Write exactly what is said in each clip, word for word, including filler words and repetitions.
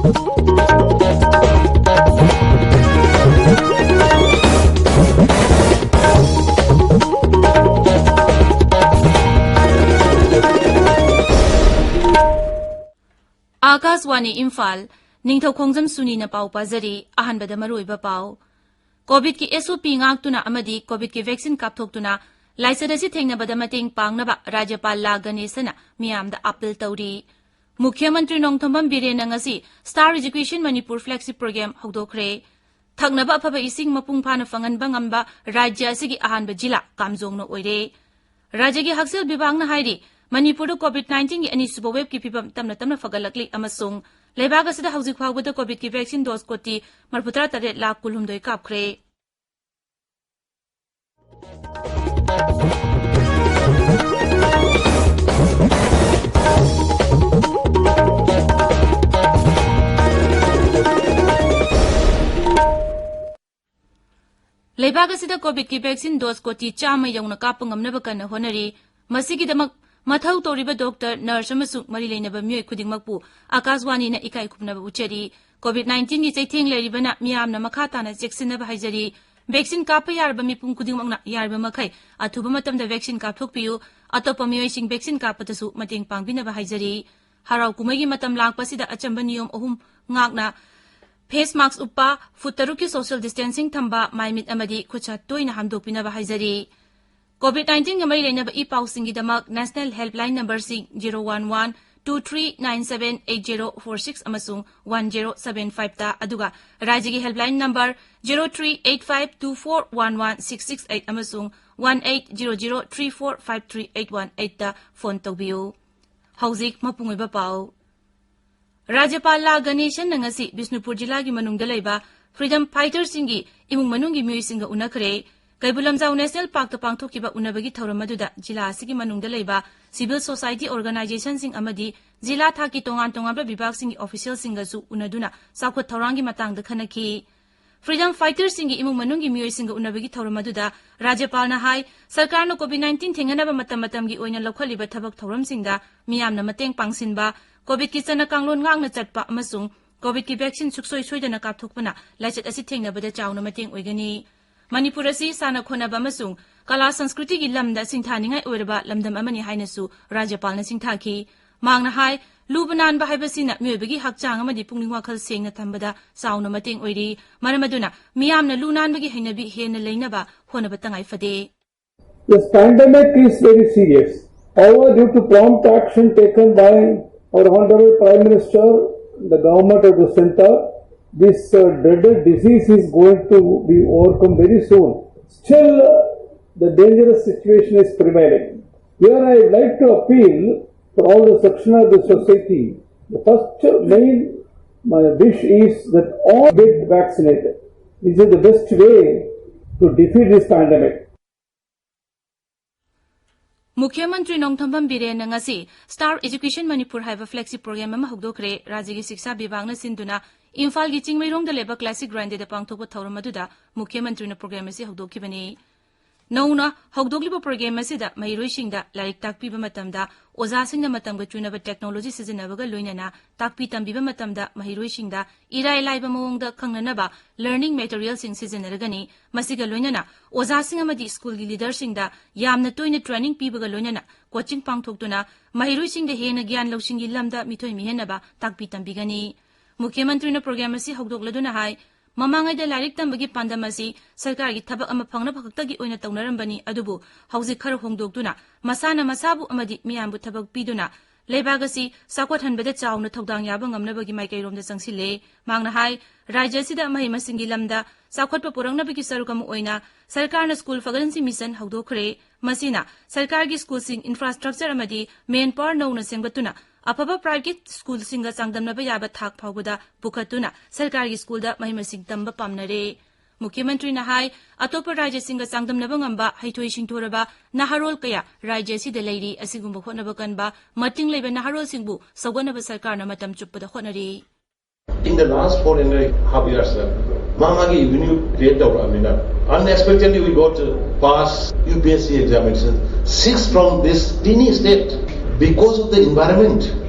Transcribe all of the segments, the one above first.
ꯑꯥꯀꯥꯁꯋꯥꯅꯤ ꯏꯝꯐꯥꯜ, ꯅꯤꯡꯊꯧ ꯈꯣꯡꯖꯝ ꯁꯨꯅꯤꯅ ꯄꯥꯎ ꯄꯥꯖꯔꯤ꯫ ꯑꯍꯥꯟꯕꯗ ꯃꯔꯨꯑꯣꯏꯕ ꯄꯥꯎ꯫ ꯀꯣꯚꯤꯗꯀꯤ ꯑꯦꯁ ꯑꯣ ꯄꯤ ꯉꯥꯛꯇꯨꯅ ꯑꯃꯗꯤ ꯀꯣꯚꯤꯗꯀꯤ ꯚꯦꯛꯁꯤꯟ ꯀꯥꯞꯊꯣꯛꯇꯨꯅ ꯂꯥꯏꯆꯠ ꯑꯁꯤ ꯊꯦꯡꯅꯕꯗ ꯃꯇꯦꯡ ꯄꯥꯡꯅꯕ ꯔꯥꯖ꯭ꯌꯄꯥꯜ ꯂꯥ ꯒꯅꯦꯁꯟꯅ ꯃꯤꯌꯥꯝꯗ ꯑꯥꯄꯤꯜ ꯇꯧꯔꯤ꯫ ꯃꯨꯈ꯭ꯌ ꯃꯟꯇ꯭ꯔꯤ ꯅꯣꯡꯊꯣꯝꯕꯝ ꯕꯤꯔꯦꯟꯅ ꯉꯁꯤ Star Education Manipur flagship program ꯍꯧꯗꯣꯛꯈ꯭ꯔꯦ꯫ ꯊꯛꯅꯕ ꯑꯐꯕ ꯏꯁꯤꯡ ꯃꯄꯨꯡ ꯐꯥꯅ ꯐꯪꯍꯟꯕ ꯉꯝꯕ ꯔꯥꯖ꯭ꯌ ꯑꯁꯤꯒꯤ ꯑꯍꯥꯟꯕ ꯖꯤꯂꯥ ꯀꯥꯝꯖꯣꯡꯅ ꯑꯣꯏꯔꯦ꯫ ꯔꯥꯖ꯭ꯌꯒꯤ ꯍꯛꯁꯦꯜ ꯕꯤꯚꯥꯒꯅ ꯍꯥꯏꯔꯤ, ꯃꯅꯤꯄꯨꯔꯗ ꯀꯣꯚꯤꯗ ꯅꯥꯏꯟꯇꯤꯟꯒꯤ ꯑꯅꯤꯁꯨꯕ ꯋꯦꯕꯀꯤ ꯐꯤꯚꯝ ꯇꯞꯅ ꯇꯞꯅ ꯐꯒꯠꯂꯛꯂꯤ ꯑꯃꯁꯨꯡ ꯂꯩꯕꯥꯛ ꯑꯁꯤꯗ ꯍꯧꯖꯤꯛ ꯐꯥꯎꯕꯗ ꯀꯣꯚꯤꯗꯀꯤ ꯚꯦꯛꯁꯤꯟ ꯗꯣꯁ ꯀꯣꯇꯤ ꯃꯔꯤꯐꯨꯇꯔꯥ ꯇꯔꯦꯠ ꯂꯥꯈ ꯀꯨꯟꯍꯨꯝꯗꯣꯏ ꯀꯥꯞꯈ꯭ꯔꯦ꯫ ꯂꯩꯕꯥꯛ ꯑꯁꯤꯗ ꯀꯣꯚꯤꯗꯀꯤ ꯚꯦꯛꯁꯤꯟ ꯗꯣꯁ ꯀꯣꯇꯤ ꯆꯥꯝꯃ ꯌꯧꯅ ꯀꯥꯞꯄ ꯉꯝꯅꯕ ꯀꯟꯅ ꯍꯣꯠꯅꯔꯤ꯫ ꯃꯁꯤꯒꯤꯗꯃꯛ ꯃꯊꯧ ꯇꯧꯔꯤꯕ ꯗꯣꯛꯇꯔ, ꯅꯔꯁ ꯑꯃꯁꯨꯡ ꯃꯔꯤ ꯂꯩꯅꯕ ꯃꯤꯑꯣꯏ ꯈꯨꯗꯤꯡꯃꯛꯄꯨ ꯑꯥꯀꯥꯁꯋꯥꯅꯤꯅ ꯏꯀꯥꯏ ꯈꯨꯝꯅꯕ ꯎꯠꯆꯔꯤ꯫ ꯀꯣꯚꯤꯗ ꯅꯥꯏꯟꯇꯤꯟꯒꯤ ꯆꯩꯊꯦꯡ ꯂꯩꯔꯤꯕꯅ ꯃꯤꯌꯥꯝꯅ ꯃꯈꯥ ꯇꯥꯅ ꯆꯦꯛꯁꯤꯟꯅꯕ ꯍꯥꯏꯖꯔꯤ꯫ ꯚꯦꯛꯁꯤꯟ ꯀꯥꯞꯄ ꯌꯥꯔꯕ ꯃꯤꯄꯨꯝ ꯈꯨꯗꯤꯡꯃꯛꯅ ꯌꯥꯔꯤꯕ ꯃꯈꯩ ꯑꯊꯨꯕ ꯃꯇꯝꯗ ꯚꯦꯛꯁꯤꯟ ꯀꯥꯞꯊꯣꯛꯄꯤꯌꯨ꯫ ꯑꯇꯣꯞꯄ ꯃꯤꯑꯣꯏꯁꯤꯡ ꯚꯦꯛꯁꯤꯟ ꯀꯥꯞꯄꯗꯁꯨ ꯃꯇꯦꯡ ꯄꯥꯡꯕꯤꯅꯕ ꯍꯥꯏꯖꯔꯤ꯫ ꯍꯔꯥꯎ ꯀꯨꯝꯍꯩꯒꯤ ꯃꯇꯝ ꯂꯥꯛꯄꯁꯤꯗ ꯑꯆꯝꯕ ꯅꯤꯌꯣꯝ ꯑꯍꯨꯝ ꯉꯥꯛꯅ ꯐꯦꯁ ꯃꯥꯁꯛ ꯎꯞꯄ, ꯐꯨꯠ ꯇꯔꯨꯛꯀꯤ ꯁꯣꯁꯤꯌꯦꯜ ꯗꯤꯁꯇꯦꯟꯁꯤꯡ ꯊꯝꯕ, ꯃꯥꯏ ꯃꯤꯠ ꯑꯃꯗꯤ ꯈꯨꯠꯁꯥ ꯇꯣꯏꯅ ꯍꯥꯝꯗꯣꯛꯄꯤꯅꯕ ꯍꯥꯏꯖꯔꯤ꯫ ꯀꯣꯚꯤꯗ ꯅꯥꯏꯟꯇꯤꯟꯒ ꯃꯔꯤ ꯂꯩꯅꯕ ꯏ ꯄꯥꯎꯁꯤꯡꯒꯤꯗꯃꯛ ꯅꯦꯁꯅꯦꯜ ꯍꯦꯜꯞꯂꯥꯏꯟ ꯅꯝꯕꯔꯁꯤꯡ zero one one two three nine seven eight zero four six ꯑꯃꯁꯨꯡ ꯋꯥꯟ ꯖꯤꯔꯣ ꯁꯚꯦꯟ ꯐꯥꯏꯚꯇ, ꯑꯗꯨꯒ ꯔꯥꯖ꯭ꯌꯒꯤ helpline number zero three eight five two four one one six six eight ꯑꯃꯁꯨꯡ one eight zero zero three four five three eight one ꯑꯩꯠꯇ phone ꯇꯧꯕꯤꯌꯨ꯫ ꯍꯧꯖꯤꯛ ꯃꯄꯨꯡ ꯑꯣꯏꯕ ꯄꯥꯎ꯫ ꯔꯥꯖ꯭ꯌꯄꯥꯜ ꯂꯥ ꯒꯅꯦꯁꯟꯅ ꯉꯁꯤ ꯕꯤꯁꯅꯨꯄꯨꯔ ꯖꯤꯂꯥꯒꯤ ꯃꯅꯨꯡꯗ ꯂꯩꯕ ꯐ꯭ꯔꯤꯗꯝ ꯐꯥꯏꯇꯔꯁꯤꯡꯒꯤ ꯏꯃꯨꯡ ꯃꯅꯨꯡꯒꯤ ꯃꯤꯑꯣꯏꯁꯤꯡꯒ ꯎꯅꯈ꯭ꯔꯦ꯫ ꯀꯩꯕꯨꯜ ꯂꯝꯖꯥꯎ ꯅꯦꯁꯅꯦꯜ ꯄꯥꯔꯛꯇ ꯄꯥꯡꯊꯣꯛꯈꯤꯕ ꯎꯅꯕꯒꯤ ꯊꯧꯔꯝ ꯑꯗꯨꯗ ꯖꯤꯂꯥ ꯑꯁꯤꯒꯤ ꯃꯅꯨꯡꯗ ꯂꯩꯕ ꯁꯤꯚꯤꯜ ꯁꯣꯁꯥꯏꯇꯤ ꯑꯣꯔꯒꯅꯥꯏꯖꯦꯁꯟꯁꯤꯡ ꯑꯃꯗꯤ ꯖꯤꯂꯥ ꯊꯥꯛꯀꯤ ꯇꯣꯉꯥꯟ ꯇꯣꯉꯥꯟꯕ ꯕꯤꯚꯥꯒꯁꯤꯡꯒꯤ ꯑꯣꯐꯤꯁꯤꯌꯦꯜꯁꯤꯡꯒꯁꯨ ꯎꯅꯗꯨꯅ ꯆꯥꯎꯈꯠ ꯊꯧꯔꯥꯡꯒꯤ ꯃꯇꯥꯡꯗ ꯈꯟꯅꯈꯤ꯫ ꯐ꯭ꯔꯤꯗꯝ ꯐꯥꯏꯇꯔꯁꯤꯡꯒꯤ ꯏꯃꯨꯡ ꯃꯅꯨꯡꯒꯤ ꯃꯤꯑꯣꯏꯁꯤꯡꯒ ꯎꯅꯕꯒꯤ ꯊꯧꯔꯝ ꯑꯗꯨꯗ ꯔꯥꯖ꯭ꯌꯄꯥꯜꯅ ꯍꯥꯏ, ꯁꯔꯀꯥꯔꯅ ꯀꯣꯚꯤꯗ ꯅꯥꯏꯟꯇꯤꯟ ꯊꯦꯡꯅꯅꯕ ꯃꯇꯝ ꯃꯇꯝꯒꯤ ꯑꯣꯏꯅ ꯂꯧꯈꯠꯂꯤꯕ ꯊꯕꯛ ꯊꯧꯔꯝꯁꯤꯡꯗ ꯃꯤꯌꯥꯝꯅ ꯃꯇꯦꯡ ꯄꯥꯡꯁꯤꯟꯕ, ꯀꯣꯚꯤꯗꯀꯤ ꯆꯠꯅ ꯀꯥꯡꯂꯣꯟ ꯉꯥꯛꯅ ꯆꯠꯄ ꯑꯃꯁꯨꯡ ꯀꯣꯚꯤꯗꯀꯤ ꯚꯦꯛꯁꯤꯟ ꯁꯨꯛꯁꯣꯏ ꯁꯣꯏꯗꯅ ꯀꯥꯞꯊꯣꯛꯄꯅ ꯂꯥꯏꯆꯠ ꯑꯁꯤ ꯊꯦꯡꯅꯕꯗ ꯆꯥꯎꯅ ꯃꯇꯦꯡ ꯑꯣꯏꯒꯅꯤ꯫ ꯃꯅꯤꯄꯨꯔ ꯑꯁꯤ ꯁꯥꯟꯅ ꯈꯣꯠꯅꯕ ꯑꯃꯁꯨꯡ ꯀꯂꯥ ꯁꯪꯁꯀ꯭ꯔꯤꯇꯤꯒꯤ ꯂꯝꯗ ꯁꯤꯡꯊꯥꯅꯤꯡꯉꯥꯏ ꯑꯣꯏꯔꯕ ꯂꯝꯗꯝ ꯑꯃꯅꯤ ꯍꯥꯏꯅꯁꯨ ꯔꯥꯖ꯭ꯌꯄꯥꯜꯅ ꯁꯤꯡꯊꯥꯈꯤ꯫ ꯃꯍꯥꯛꯅ ꯍꯥꯏ, ꯂꯨꯕ ꯅꯥꯟꯕ ꯍꯥꯏꯕꯁꯤꯅ ꯃꯤꯑꯣꯏꯕꯒꯤ ꯍꯛꯆꯥꯡ ꯑꯃꯗꯤ ꯄꯨꯛꯅꯤꯡ ꯋꯥꯈꯜ ꯁꯦꯡꯅ ꯊꯝꯕꯗ ꯆꯥꯎꯅ ꯃꯇꯦꯡ ꯑꯣꯏꯔꯤ꯫ ꯃꯔꯝ ꯑꯗꯨꯅ ꯃꯤꯌꯥꯝꯅ ꯂꯨ ꯅꯥꯟꯕꯒꯤ ꯍꯩꯅꯕꯤ ꯍꯦꯟꯅ ꯂꯩꯅꯕ ꯍꯣꯠꯅꯕ ꯇꯉꯥꯏ ꯐꯗꯦ꯫ This pandemic is very serious. However, due to prompt action taken by our Honorable Prime Minister, the government of the center, this uh, dreaded disease is going to be overcome very soon. Still, uh, the dangerous situation is prevailing. Here, I would like to appeal for all the section of the society. The first main my wish is that all get vaccinated. This is the best way to defeat this pandemic. ꯃꯨꯈ꯭ꯌ ꯃꯟꯇ꯭ꯔꯤ ꯅꯣꯡꯊꯣꯝꯕꯝ ꯕꯤꯔꯦꯟꯅ ꯉꯁꯤ Star Education Manipur ꯍꯥꯏꯕ flagship program ꯑꯃ ꯍꯧꯗꯣꯛꯈ꯭ꯔꯦ꯫ ꯔꯥꯖ꯭ꯌꯒꯤ ꯁꯤꯛꯁꯥ ꯕꯤꯚꯥꯒꯅ ꯁꯤꯟꯗꯨꯅ ꯏꯝꯐꯥꯜꯒꯤ ꯆꯤꯡꯃꯩꯔꯣꯡꯗ ꯂꯩꯕ classic ꯒ꯭ꯔꯥꯟꯗꯦꯗ ꯄꯥꯡꯊꯣꯛꯄ ꯊꯧꯔꯝ ꯑꯗꯨꯗ ꯃꯨꯈ꯭ꯌ ꯃꯟꯇ꯭ꯔꯤꯅ program ꯑꯁꯤ ꯍꯧꯗꯣꯛꯈꯤꯕꯅꯤ꯫ ꯅꯧꯅ ꯍꯧꯗꯣꯛꯂꯤꯕ program ꯑꯁꯤꯗ ꯃꯍꯩꯔꯣꯏꯁꯤꯡꯗ ꯂꯥꯏꯔꯤꯛ ꯇꯥꯛꯄꯤꯕ ꯃꯇꯝꯗ ꯑꯣꯖꯥꯁꯤꯡꯅ ꯃꯇꯝꯒ ꯆꯨꯅꯕ technology ꯁꯤꯖꯤꯟꯅꯕꯒ ꯂꯣꯏꯅꯅ ꯇꯥꯛꯄꯤ ꯇꯝꯕꯤꯕ ꯃꯇꯝꯗ ꯃꯍꯩꯔꯣꯏꯁꯤꯡꯗ ꯏꯔꯥꯏ ꯂꯥꯏꯕ ꯃꯑꯣꯡꯗ ꯈꯪꯅꯅꯕ learning materialꯁꯤꯡ ꯁꯤꯖꯤꯟꯅꯔꯒꯅꯤ꯫ ꯃꯁꯤꯒ ꯂꯣꯏꯅꯅ ꯑꯣꯖꯥꯁꯤꯡ ꯑꯃꯗꯤ ꯁ꯭ꯀꯨꯜꯒꯤ leaderꯁꯤꯡꯗ ꯌꯥꯝꯅ ꯇꯣꯏꯅ training ꯄꯤꯕꯒ ꯂꯣꯏꯅꯅ coaching ꯄꯥꯡꯊꯣꯛꯇꯨꯅ ꯃꯍꯩꯔꯣꯏꯁꯤꯡꯗ ꯍꯦꯟꯅ ꯒ꯭ꯌꯥꯟ ꯂꯧꯁꯤꯡꯒꯤ ꯂꯝꯗ ꯃꯤꯊꯣꯏ ꯃꯤꯍꯦꯟꯅꯕ ꯇꯥꯛꯄꯤ ꯇꯝꯕꯤꯒꯅꯤ꯫ ꯃꯨꯈ꯭ꯌ ꯃꯟꯇ꯭ꯔꯤꯅ program ꯑꯁꯤ ꯍꯧꯗꯣꯛꯂꯗꯨꯅ ꯍꯥꯏ, ꯃꯃꯥꯡꯉꯩꯗ ꯂꯥꯏꯔꯤꯛ ꯇꯝꯕꯒꯤ ꯄꯥꯟꯗꯝ ꯑꯁꯤ ꯁꯔꯀꯥꯔꯒꯤ ꯊꯕꯛ ꯑꯃ ꯐꯪꯅꯕ ꯈꯛꯇꯒꯤ ꯑꯣꯏꯅ ꯇꯧꯅꯔꯝꯕꯅꯤ, ꯑꯗꯨꯕꯨ ꯍꯧꯖꯤꯛ ꯈꯔ ꯍꯣꯡꯗꯣꯛꯇꯨꯅ ꯃꯁꯥꯅ ꯃꯁꯥꯕꯨ ꯑꯃꯗꯤ ꯃꯤꯌꯥꯝꯕꯨ ꯊꯕꯛ ꯄꯤꯗꯨꯅ ꯂꯩꯕꯥꯛ ꯑꯁꯤ ꯆꯥꯎꯈꯠꯍꯟꯕꯗ ꯆꯥꯎꯅ ꯊꯧꯗꯥꯡ ꯌꯥꯕ ꯉꯝꯅꯕꯒꯤ ꯃꯥꯏꯀꯩꯔꯣꯝꯗ ꯆꯪꯁꯤꯜꯂꯦ꯫ ꯃꯍꯥꯛꯅ ꯍꯥꯏ, ꯔꯥꯖ꯭ꯌ ꯑꯁꯤꯗ ꯃꯍꯩ ꯃꯁꯤꯡꯒꯤ ꯂꯝꯗ ꯆꯥꯎꯈꯠꯄ ꯄꯨꯔꯛꯅꯕꯒꯤ ꯁꯔꯨꯛ ꯑꯃ ꯑꯣꯏꯅ ꯁꯔꯀꯥꯔꯅ ꯁ꯭ꯀꯨꯜ ꯐꯒꯠꯍꯟꯁꯤ ꯃꯤꯁꯟ ꯍꯧꯗꯣꯛꯈ꯭ꯔꯦ꯫ ꯃꯁꯤꯅ ꯁꯔꯀꯥꯔꯒꯤ ꯁ꯭ꯀꯨꯜꯁꯤꯡ infrastructure ꯑꯃꯗꯤ manpower ꯅꯧꯅ ꯁꯦꯝꯒꯠꯇꯨꯅ ꯑꯐꯕ private ꯁ꯭ꯀꯨꯜꯁꯤꯡꯒ ꯆꯥꯡꯗꯝꯅꯕ ꯌꯥꯕ ꯊꯥꯛ ꯐꯥꯎꯕꯗ ꯄꯨꯈꯠꯇꯨꯅ ꯁꯔꯀꯥꯔꯒꯤ ꯁ꯭ꯀꯨꯜꯗ ꯃꯍꯩ ꯃꯁꯤꯡ ꯇꯝꯕ ꯄꯥꯝꯅꯔꯦ꯫ ꯃꯨꯈ꯭ꯌ ꯃꯟꯇ꯭ꯔꯤꯅ ꯍꯥꯏ, ꯑꯇꯣꯞꯄ ꯔꯥꯖ꯭ꯌꯁꯤꯡꯒ ꯆꯥꯡꯗꯝꯅꯕ ꯉꯝꯕ ꯍꯩꯊꯣꯏ ꯁꯤꯡꯊꯣꯔꯕ ꯅꯍꯥꯔꯣꯜ ꯀꯌꯥ ꯔꯥꯖ꯭ꯌ ꯑꯁꯤꯗ ꯂꯩꯔꯤ꯫ ꯑꯁꯤꯒꯨꯝꯕ ꯍꯣꯠꯅꯕ ꯀꯟꯕ, ꯃꯇꯤꯡ ꯂꯩꯕ ꯅꯍꯥꯔꯣꯜꯁꯤꯡꯕꯨ ꯁꯧꯒꯠꯅꯕ ꯁꯔꯀꯥꯔꯅ ꯃꯇꯝ ꯆꯨꯞꯄꯗ ꯍꯣꯠꯅꯔꯤ꯫ In the last four and a half years, ꯃꯥ ꯃꯥꯒꯤ revenue create ꯇꯧꯔꯛꯑꯃꯤꯅ unexpectedly we got pass U P S C examination, six from this teeny state. Because of the environment,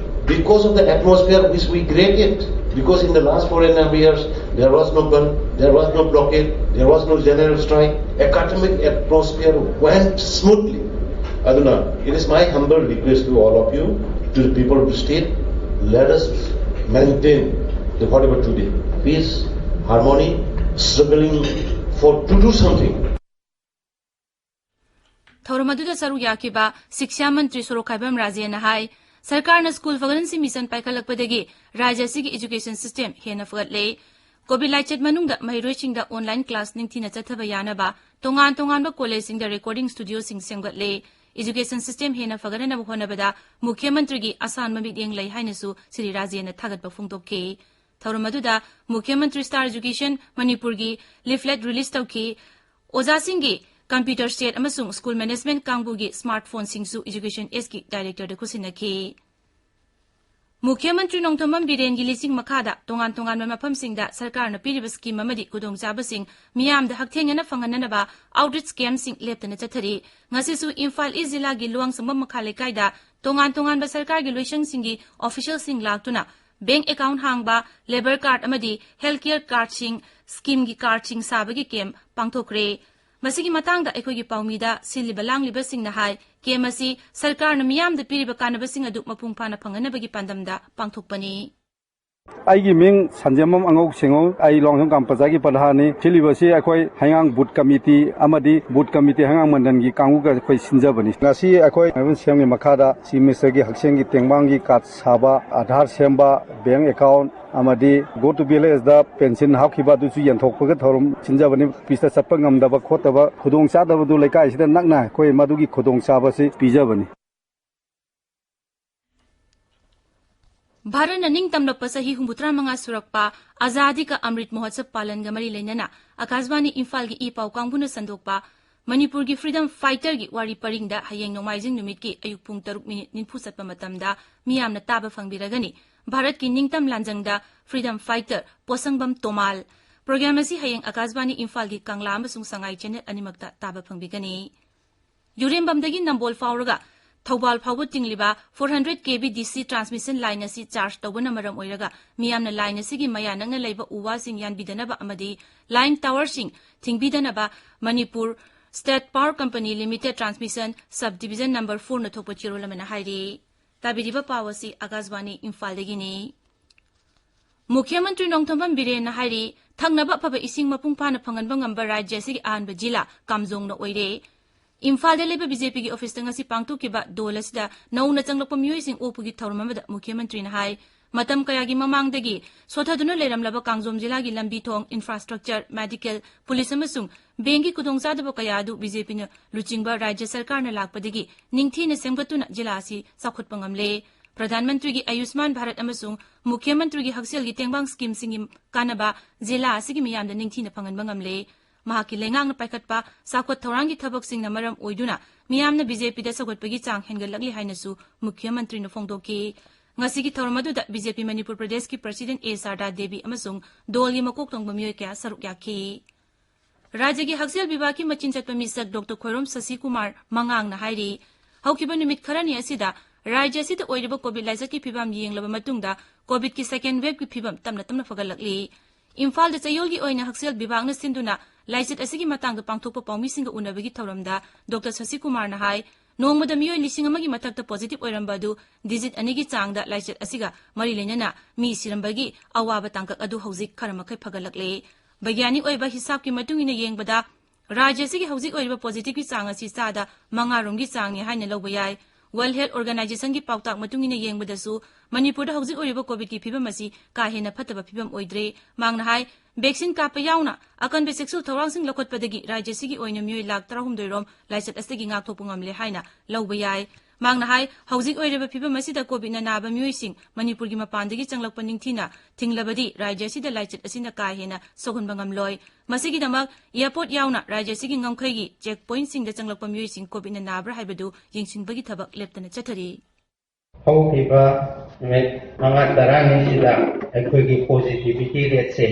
because of the atmosphere which we created, Because in the last four and a half years, there was no bandh, there was no blockade, there was no general strike. Academic atmosphere went smoothly. Aduna, it is my humble request to all of you, to the people of the state, let us maintain the whatever today, peace, harmony, struggling for to do something. ꯊꯧꯔꯝ ꯑꯗꯨꯗ ꯁꯔꯨꯛ ꯌꯥꯈꯤꯕ ꯁꯤꯛꯁꯥ ꯃꯟꯇ꯭ꯔꯤ ꯁꯣꯔꯣꯛꯈꯥꯏꯕꯝ ꯔꯥꯖꯦꯟꯅ ꯍꯥꯏ, ꯁꯔꯀꯥꯔꯅ school ꯐꯒꯠꯍꯟꯁꯤ mission ꯄꯥꯏꯈꯠꯂꯛꯄꯗꯒꯤ ꯔꯥꯖ꯭ꯌ ꯑꯁꯤꯒꯤ education system ꯍꯦꯟꯅ ꯐꯒꯠꯂꯦ꯫ COVID ꯂꯥꯏꯆꯠ ꯃꯅꯨꯡꯗ ꯃꯍꯩꯔꯣꯏꯁꯤꯡꯗ online class ꯅꯤꯡꯊꯤꯅ ꯆꯠꯊꯕ ꯌꯥꯅꯕ ꯇꯣꯉꯥꯟ ꯇꯣꯉꯥꯟꯕ ꯀꯣꯂꯦꯖꯁꯤꯡꯗ recording studioꯁꯤꯡ ꯁꯦꯝꯒꯠꯂꯦ꯫ Education system ꯍꯦꯟꯅ ꯐꯒꯠꯅꯅꯕ ꯍꯣꯠꯅꯕꯗ ꯃꯨꯈ꯭ꯌ ꯃꯟꯇ꯭ꯔꯤꯒꯤ ꯑꯁꯥꯟꯕ ꯃꯤꯠꯌꯦꯡ ꯂꯩ ꯍꯥꯏꯅꯁꯨ ꯁ꯭ꯔꯤ ꯔꯥꯖꯦꯟꯅ ꯊꯥꯒꯠꯄ ꯐꯣꯡꯗꯣꯛꯈꯤ꯫ ꯊꯧꯔꯝ ꯑꯗꯨꯗ ꯃꯨꯈ꯭ꯌ ꯃꯟꯇ꯭ꯔꯤ Star Education ꯃꯅꯤꯄꯨꯔꯒꯤ leaflet release ꯇꯧꯈꯤ꯫ ꯑꯣꯖꯥꯁꯤꯡꯒꯤ computer set ꯑꯃꯁꯨꯡ school management ꯀꯥꯡꯕꯨꯒꯤ smart phoneꯁꯤꯡꯁꯨ Education Sꯒꯤ directorꯗ ꯈꯨꯠꯁꯤꯟꯅꯈꯤ꯫ ꯃꯨꯈ꯭ꯌ ꯃꯟꯇ꯭ꯔꯤ ꯅꯣꯡꯊꯣꯝꯕꯝ ꯕꯤꯔꯦꯟꯒꯤ ꯂꯤꯁꯤꯡ ꯃꯈꯥꯗ ꯇꯣꯉꯥꯟ ꯇꯣꯉꯥꯟꯕ ꯃꯐꯝꯁꯤꯡꯗ ꯁꯔꯀꯥꯔꯅ ꯄꯤꯔꯤꯕ scheme ꯑꯃꯗꯤ ꯈꯨꯗꯣꯡꯆꯥꯕꯁꯤꯡ ꯃꯤꯌꯥꯝꯗ ꯍꯛꯊꯦꯡꯅꯅ ꯐꯪꯍꯟꯅꯅꯕ outreach campꯁꯤꯡ ꯂꯦꯞꯇꯅ ꯆꯠꯊꯔꯤ꯫ ꯉꯁꯤꯁꯨ ꯏꯝꯐꯥꯜ East ꯖꯤꯂꯥꯒꯤ ꯂꯨꯋꯥꯡꯁꯪꯕꯝ ꯃꯈꯥ ꯂꯩꯀꯥꯏꯗ ꯇꯣꯉꯥꯟ ꯇꯣꯉꯥꯟꯕ ꯁꯔꯀꯥꯔꯒꯤ ꯂꯣꯏꯁꯪꯁꯤꯡꯒꯤ officialꯁꯤꯡ ꯂꯥꯛꯇꯨꯅ bank account ꯍꯥꯡꯕ, labour card ꯑꯃꯗꯤ health care cardꯁꯤꯡ, schemeꯒꯤ cardꯁꯤꯡ ꯁꯥꯕꯒꯤ camp ꯄꯥꯡꯊꯣꯛꯈ꯭ꯔꯦ꯫ ꯃꯁꯤꯒꯤ ꯃꯇꯥꯡꯗ ꯑꯩꯈꯣꯏꯒꯤ ꯄꯥꯎꯃꯤꯗ ꯁꯤꯜꯂꯤꯕ ꯂꯥꯡꯂꯤꯕꯁꯤꯡꯅ ꯍꯥꯏ, camp ꯑꯁꯤ ꯁꯔꯀꯥꯔꯅ ꯃꯤꯌꯥꯝꯗ ꯄꯤꯔꯤꯕ ꯀꯥꯟꯅꯕꯁꯤꯡ ꯑꯗꯨ ꯃꯄꯨꯡ ꯐꯥꯅ ꯐꯪꯍꯟꯅꯕꯒꯤ ꯄꯥꯟꯗꯝꯗ ꯄꯥꯡꯊꯣꯛꯄꯅꯤ꯫ ꯑꯩꯒꯤ ꯃꯤꯡ ꯁꯟꯖꯦꯝꯕꯝ ꯑꯉꯧ ꯁꯦꯡꯉꯧ, ꯑꯩ ꯂꯣꯡꯁꯝ ꯒ꯭ꯔꯥꯝ ꯄꯟꯆꯥꯌꯠꯀꯤ ꯄ꯭ꯔꯙꯥꯟꯅꯤ꯫ ꯁꯤꯜꯂꯤꯕꯁꯤ ꯑꯩꯈꯣꯏ ꯍꯩꯉꯥꯡ ꯕꯨꯠ ꯀꯃꯤꯇꯤ ꯑꯃꯗꯤ ꯕꯨꯠ ꯀꯃꯤꯇꯤ ꯍꯩꯉꯥꯡ ꯃꯟꯗꯜꯒꯤ ꯀꯥꯡꯕꯨꯒ ꯑꯩꯈꯣꯏ ꯁꯤꯟꯖꯕꯅꯤ꯫ ꯉꯁꯤ ꯑꯩꯈꯣꯏ ꯁꯤꯑꯦꯝꯒꯤ ꯃꯈꯥꯗ Chief Ministerꯒꯤ ꯍꯛꯁꯦꯜꯒꯤ ꯇꯦꯡꯕꯥꯡꯒꯤ card ꯁꯥꯕ, ꯑꯙꯥꯔ ꯁꯦꯝꯕ, bank account ꯑꯃꯗꯤ Go to Villageꯗ pension ꯍꯥꯞꯈꯤꯕ ꯑꯗꯨꯁꯨ ꯌꯦꯟꯊꯣꯛꯄꯒꯤ ꯊꯧꯔꯝ ꯁꯤꯟꯖꯕꯅꯤ꯫ Officeꯇ ꯆꯠꯄ ꯉꯝꯗꯕ ꯈꯣꯠꯇꯕ ꯈꯨꯗꯣꯡꯆꯥꯗꯕꯗꯨ ꯂꯩꯀꯥꯏꯁꯤꯗ ꯅꯛꯅ ꯑꯩꯈꯣꯏ ꯃꯗꯨꯒꯤ ꯈꯨꯗꯣꯡꯆꯥꯕꯁꯤ ꯄꯤꯖꯕꯅꯤ꯫ ꯚꯥꯔꯠꯅ ꯅꯤꯡꯇꯝꯂꯛꯄ ꯆꯍꯤ ꯍꯨꯝꯐꯨꯇꯔꯥ ꯃꯉꯥ ꯁꯨꯔꯛꯄ ꯑꯖꯥꯗꯤ ꯀꯥ ꯑꯃ꯭ꯔꯤꯠ ꯃꯍꯣꯠꯁꯕ ꯄꯥꯂꯟꯒ ꯃꯔꯤ ꯂꯩꯅꯅ ꯑꯀꯥꯁꯕꯥꯅꯤ ꯏꯝꯐꯥꯜꯒꯤ ꯏ ꯄꯥꯎ ꯀꯥꯡꯕꯨꯅ ꯁꯟꯗꯣꯛꯄ ꯃꯅꯤꯄꯨꯔꯒꯤ freedom fighterꯒꯤ ꯋꯥꯔꯤ ꯄꯔꯤꯡꯗ ꯍꯌꯦꯡ ꯅꯣꯡꯃꯥꯏꯖꯤꯡ ꯅꯨꯃꯤꯠꯀꯤ ꯑꯌꯨꯛ ꯄꯨꯡ ꯇꯔꯨꯛ ꯃꯤꯅꯤꯠ ꯅꯤꯐꯨ ꯆꯠꯄ ꯃꯇꯝꯗ ꯃꯤꯌꯥꯝꯅ ꯇꯥꯕ ꯐꯪꯕꯤꯔꯒꯅꯤ꯫ ꯚꯥꯔꯠꯀꯤ ꯅꯤꯡꯇꯝ ꯂꯥꯟꯖꯪꯗ freedom fighter ꯄꯣꯁꯪꯕꯝ ꯇꯣꯃꯥꯜ꯫ Program ꯑꯁꯤ ꯍꯌꯦꯡ ꯑꯀꯥꯁꯕꯥꯅꯤ ꯏꯝꯐꯥꯜꯒꯤ ꯀꯪꯂꯥ ꯑꯃꯁꯨꯡ ꯁꯉꯥꯏ channel ꯑꯅꯤꯃꯛꯇ ꯇꯥꯕ ꯐꯪꯕꯤꯒꯅꯤ꯫ ꯌꯨꯔꯦꯝꯕꯝꯗꯒꯤ ꯅꯝꯕꯣꯜ ꯐꯥꯎꯔꯒ ꯊꯧꯕꯥꯜ ꯐꯥꯎꯕ ꯇꯤꯡꯂꯤꯕ four hundred K V D C transmission line ꯑꯁꯤ charge ꯇꯧꯕꯅ ꯃꯔꯝ ꯑꯣꯏꯔꯒ ꯃꯤꯌꯥꯝꯅ line ꯑꯁꯤꯒꯤ ꯃꯌꯥ ꯅꯛꯅ ꯂꯩꯕ ꯎ ꯋꯥꯁꯤꯡ ꯌꯥꯟꯕꯤꯗꯅꯕ ꯑꯃꯗꯤ line towerꯁꯤꯡ ꯊꯤꯡꯕꯤꯗꯅꯕ Manipur State Power Company Limited Transmission Sub Division number fourꯅ ꯊꯣꯛꯄ ꯆꯦꯔꯣꯜ ꯑꯃꯅ ꯍꯥꯏꯔꯤ꯫ ꯇꯥꯕꯤꯔꯤꯕ ꯄꯥꯎ ꯑꯁꯤ ꯑꯀꯥꯁꯕꯥꯅꯤ ꯏꯝꯐꯥꯜꯗꯒꯤꯅꯤ꯫ ꯃꯨꯈ꯭ꯌ ꯃꯟꯇ꯭ꯔꯤ ꯅꯣꯡꯊꯣꯝꯕꯝ ꯕꯤꯔꯦꯟꯅ ꯍꯥꯏꯔꯤ, ꯊꯛꯅꯕ ꯑꯐꯕ ꯏꯁꯤꯡ ꯃꯄꯨꯡ ꯐꯥꯅ ꯐꯪꯍꯟꯕ ꯉꯝꯕ ꯔꯥꯖ꯭ꯌ ꯑꯁꯤꯒꯤ ꯑꯍꯥꯟꯕ ꯖꯤꯂꯥ ꯀꯥꯝꯖꯣꯡꯅ ꯑꯣꯏꯔꯦ꯫ ꯏꯝꯐꯥꯜꯗ ꯂꯩꯕ BJPꯒꯤ officeꯇ ꯉꯁꯤ ꯄꯥꯡꯊꯣꯛꯈꯤꯕ ꯗꯣꯜ ꯑꯁꯤꯗ ꯅꯧꯅ ꯆꯪꯂꯛꯄ ꯃꯤꯑꯣꯏꯁꯤꯡ ꯑꯣꯛꯄꯒꯤ ꯊꯧꯔꯝ ꯑꯃꯗ ꯃꯨꯈ꯭ꯌ ꯃꯟꯇ꯭ꯔꯤꯅ ꯍꯥꯏ, ꯃꯇꯝ ꯀꯌꯥꯒꯤ ꯃꯃꯥꯡꯗꯒꯤ ꯁꯣꯊꯗꯨꯅ ꯂꯩꯔꯝꯂꯕ ꯀꯥꯡꯖꯣꯝ ꯖꯤꯂꯥꯒꯤ ꯂꯝꯕꯤ ꯊꯣꯡ, infrastructure, medical, police ꯑꯃꯁꯨꯡ bankꯀꯤ ꯈꯨꯗꯣꯡꯆꯥꯗꯕ ꯀꯌꯥ ꯑꯗꯨ BJPꯅ ꯂꯨꯆꯤꯡꯕ ꯔꯥꯖ꯭ꯌ ꯁꯔꯀꯥꯔꯅ ꯂꯥꯛꯄꯗꯒꯤ ꯅꯤꯡꯊꯤꯅ ꯁꯦꯝꯒꯠꯇꯨꯅ ꯖꯤꯂꯥ ꯑꯁꯤ ꯆꯥꯎꯈꯠꯄ ꯉꯝꯂꯦ꯫ ꯄ꯭ꯔꯙꯥꯟ ꯃꯟꯇ꯭ꯔꯤꯒꯤ ꯑꯌꯨꯁꯃꯥꯟ ꯚꯥꯔꯠ ꯑꯃꯁꯨꯡ ꯃꯨꯈ꯭ꯌ ꯃꯟꯇ꯭ꯔꯤꯒꯤ ꯍꯛꯁꯦꯜꯒꯤ ꯇꯦꯡꯕꯥꯡ schemeꯁꯤꯡꯒꯤ ꯀꯥꯟꯅꯕ ꯖꯤꯂꯥ ꯑꯁꯤꯒꯤ ꯃꯤꯌꯥꯝꯗ ꯅꯤꯡꯊꯤꯅ ꯐꯪꯍꯟꯕ ꯉꯝꯂꯦ꯫ ꯃꯍꯥꯛꯀꯤ ꯂꯩꯉꯥꯛꯅ ꯄꯥꯏꯈꯠꯄ ꯆꯥꯎꯈꯠ ꯊꯧꯔꯥꯡꯒꯤ ꯊꯕꯛꯁꯤꯡꯅ ꯃꯔꯝ ꯑꯣꯏꯗꯨꯅ ꯃꯤꯌꯥꯝꯅ BJPꯗ ꯁꯧꯒꯠꯄꯒꯤ ꯆꯥꯡ ꯍꯦꯟꯒꯠꯂꯛꯂꯤ ꯍꯥꯏꯅꯁꯨ ꯃꯨꯈ꯭ꯌ ꯃꯟꯇ꯭ꯔꯤꯅ ꯐꯣꯡꯗꯣꯛꯈꯤ꯫ ꯉꯁꯤꯒꯤ ꯊꯧꯔꯝ ꯑꯗꯨꯗ BJP ꯃꯅꯤꯄꯨꯔ ꯄ꯭ꯔꯗꯦꯁꯀꯤ president A ꯁꯥꯔꯗꯥ ꯗꯦꯕꯤ ꯑꯃꯁꯨꯡ ꯗꯣꯜꯒꯤ ꯃꯀꯣꯛ ꯊꯣꯡꯕ ꯃꯤꯑꯣꯏ ꯀꯌꯥ ꯁꯔꯨꯛ ꯌꯥꯈꯤ꯫ ꯔꯥꯖ꯭ꯌꯒꯤ ꯍꯛꯁꯦꯜ ꯕꯤꯚꯥꯒꯀꯤ ꯃꯆꯤꯟ ꯆꯠꯄ ꯃꯤꯁꯛ ꯗꯣꯛꯇꯔ ꯈꯣꯏꯔꯣꯝ ꯁꯁꯤꯀꯨꯃꯥꯔ ꯃꯉꯥꯡꯅ ꯍꯥꯏꯔꯤ, ꯍꯧꯈꯤꯕ ꯅꯨꯃꯤꯠ ꯈꯔꯅꯤ ꯑꯁꯤꯗ ꯔꯥꯖ꯭ꯌ ꯑꯁꯤꯗ ꯑꯣꯏꯔꯤꯕ COVID ꯂꯥꯏꯆꯠꯀꯤ ꯐꯤꯕꯝ ꯌꯦꯡꯂꯕ ꯃꯇꯨꯡꯗ COVIDꯀꯤ second waveꯀꯤ ꯐꯤꯕꯝ ꯇꯞꯅ ꯇꯞꯅ ꯐꯒꯠꯂꯛꯂꯤ꯫ ꯏꯝꯐꯥꯜꯗ ꯆꯌꯣꯜꯒꯤ ꯑꯣꯏꯅ ꯍꯛꯁꯦꯜ ꯕꯤꯚꯥꯒꯅ ꯁꯤꯟꯗꯨꯅ ꯂꯥꯏꯆꯠ ꯑꯁꯤꯒꯤ ꯃꯇꯥꯡꯗ ꯄꯥꯡꯊꯣꯛꯄ ꯄꯥꯎꯃꯤꯁꯤꯡꯒ ꯎꯅꯕꯒꯤ ꯊꯧꯔꯝꯗ ꯗꯣꯛꯇꯔ ꯁꯁꯤꯀꯨꯃꯥꯔꯅ ꯍꯥꯏ, ꯅꯣꯡꯃꯗ ꯃꯤꯑꯣꯏ ꯂꯤꯁꯤꯡ ꯑꯃꯒꯤ ꯃꯊꯛꯇ positive ꯑꯣꯏꯔꯝꯕ ꯑꯗꯨ digit ꯑꯅꯤꯒꯤ ꯆꯥꯡꯗ ꯂꯥꯏꯆꯠ ꯑꯁꯤꯒ ꯃꯔꯤ ꯂꯩꯅꯅ ꯃꯤ ꯁꯤꯔꯝꯕꯒꯤ ꯑꯋꯥꯕ ꯇꯥꯡꯀꯛ ꯑꯗꯨ ꯍꯧꯖꯤꯛ ꯈꯔ ꯃꯈꯩ ꯐꯒꯠꯂꯛꯂꯦ꯫ ꯕꯩꯒ꯭ꯌꯥꯅꯤꯛ ꯑꯣꯏꯕ ꯍꯤꯁꯥꯞꯀꯤ ꯃꯇꯨꯡ ꯏꯟꯅ ꯌꯦꯡꯕꯗ, ꯔꯥꯖ꯭ꯌ ꯑꯁꯤꯒꯤ ꯍꯧꯖꯤꯛ ꯑꯣꯏꯔꯤꯕ positiveꯀꯤ ꯆꯥꯡ ꯑꯁꯤ ꯆꯥꯗ ꯃꯉꯥ ꯔꯣꯝꯒꯤ ꯆꯥꯡꯅꯤ ꯍꯥꯏꯅ ꯂꯧꯕ ꯌꯥꯏ꯫ World Health Organizationꯒꯤ ꯄꯥꯎꯇꯥꯛ ꯃꯇꯨꯡ ꯏꯟꯅ ꯌꯦꯡꯕꯗꯁꯨ ꯃꯅꯤꯄꯨꯔꯗ ꯍꯧꯖꯤꯛ ꯑꯣꯏꯔꯤꯕ COVIDꯀꯤ ꯐꯤꯕꯝ ꯑꯁꯤ ꯀꯥ ꯍꯦꯟꯅ ꯐꯠꯇꯕ ꯐꯤꯕꯝ ꯑꯣꯏꯗ꯭ꯔꯦ꯫ ꯃꯍꯥꯛꯅ ꯍꯥꯏ, vaccine ꯀꯥꯞꯄ ꯌꯥꯎꯅ ꯑꯀꯟꯕ ꯆꯦꯛꯁꯤꯜ ꯊꯧꯔꯥꯡꯁꯤꯡ ꯂꯧꯈꯠꯄꯗꯒꯤ ꯔꯥꯖ꯭ꯌ ꯑꯁꯤꯒꯤ ꯑꯣꯏꯅ ꯃꯤꯑꯣꯏ ꯂꯥꯈ ꯇꯔꯥꯍꯨꯝꯗꯣꯏ ꯔꯣꯝ ꯂꯥꯏꯆꯠ ꯑꯁꯤꯗꯒꯤ ꯉꯥꯛꯊꯣꯛꯄ ꯉꯝꯂꯦ ꯍꯥꯏꯅ ꯂꯧꯕ ꯌꯥꯏ꯫ ꯃꯍꯥꯛꯅ ꯍꯥꯏ, ꯍꯧꯖꯤꯛ ꯑꯣꯏꯔꯤꯕ ꯐꯤꯕꯝ ꯑꯁꯤꯗ COVIDꯅ ꯅꯥꯕ ꯃꯤꯑꯣꯏꯁꯤꯡ ꯃꯅꯤꯄꯨꯔꯒꯤ ꯃꯄꯥꯟꯗꯒꯤ ꯆꯪꯂꯛꯄ ꯅꯤꯡꯊꯤꯅ ꯊꯤꯡꯂꯕꯗꯤ ꯔꯥꯖ꯭ꯌ ꯑꯁꯤꯗ ꯂꯥꯏꯆꯠ ꯑꯁꯤꯅ ꯀꯥ ꯍꯦꯟꯅ ꯁꯣꯛꯍꯟꯕ ꯉꯝꯂꯣꯏ꯫ ꯃꯁꯤꯒꯤꯗꯃꯛ airport ꯌꯥꯎꯅ ꯔꯥꯖ꯭ꯌ ꯑꯁꯤꯒꯤ ꯉꯝꯈꯩꯒꯤ check pointꯁꯤꯡꯗ ꯆꯪꯂꯛꯄ ꯃꯤꯑꯣꯏꯁꯤꯡ COVIDꯅ ꯅꯥꯕ꯭ꯔꯥ ꯍꯥꯏꯕꯗꯨ ꯌꯦꯡꯁꯤꯟꯕꯒꯤ ꯊꯕꯛ ꯂꯦꯞꯇꯅ ꯆꯠꯊꯔꯤ꯫ ꯍꯧꯈꯤꯕ ꯅꯨꯃꯤꯠ ꯃꯉꯥ ꯇꯔꯥꯅꯤꯁꯤꯗ ꯑꯩꯈꯣꯏꯒꯤ positivity rateꯁꯦ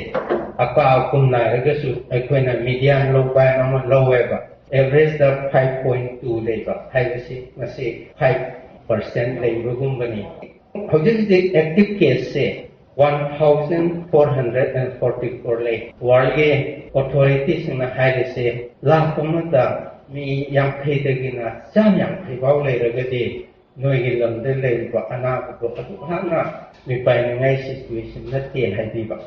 ꯑꯀꯥ ꯑꯀꯨꯝ ꯅꯥꯏꯔꯒꯁꯨ ꯑꯩꯈꯣꯏꯅ median ꯂꯧꯕ ꯍꯥꯏꯅ ꯑꯃ ꯂꯧꯋꯦꯕ꯫ ꯑꯦꯚꯔꯦꯖꯇ ꯐꯥꯏꯚ ꯄꯣꯏꯟ ꯇꯨ ꯂꯩꯕ ꯍꯥꯏꯕꯁꯤ ꯃꯁꯤ ꯐꯥꯏꯚ ꯄꯥꯔꯁꯦꯟ ꯂꯩꯕꯒꯨꯝꯕꯅꯤ꯫ ꯍꯧꯖꯤꯛ ꯍꯧꯖꯤꯛ ꯑꯦꯛꯇꯤꯚ ꯀꯦꯁꯁꯦ one thousand four hundred and forty four ꯂꯩ꯫ ꯋꯥꯔꯜꯒꯤ ꯑꯣꯊꯣꯔꯤꯇꯤꯁꯤꯡꯅ ꯍꯥꯏꯔꯤꯁꯦ, ꯂꯥꯛ ꯑꯃꯗ ꯃꯤ ꯌꯥꯡꯈꯩꯗꯒꯤꯅ ꯆꯥꯝ ꯌꯥꯡꯈꯩ ꯐꯥꯎ ꯂꯩꯔꯒꯗꯤ ꯅꯣꯏꯒꯤ ꯂꯝꯗ ꯂꯩꯔꯤꯕ ꯑꯅꯥꯕꯗꯣ ꯑꯗꯨꯛ ꯍꯥꯟꯅ ꯃꯤꯄꯥꯏꯅꯤꯡꯉꯥꯏ ꯁꯤꯆꯨꯋꯦꯁꯟ ꯅꯠꯇꯦ ꯍꯥꯏꯕꯤꯕ꯫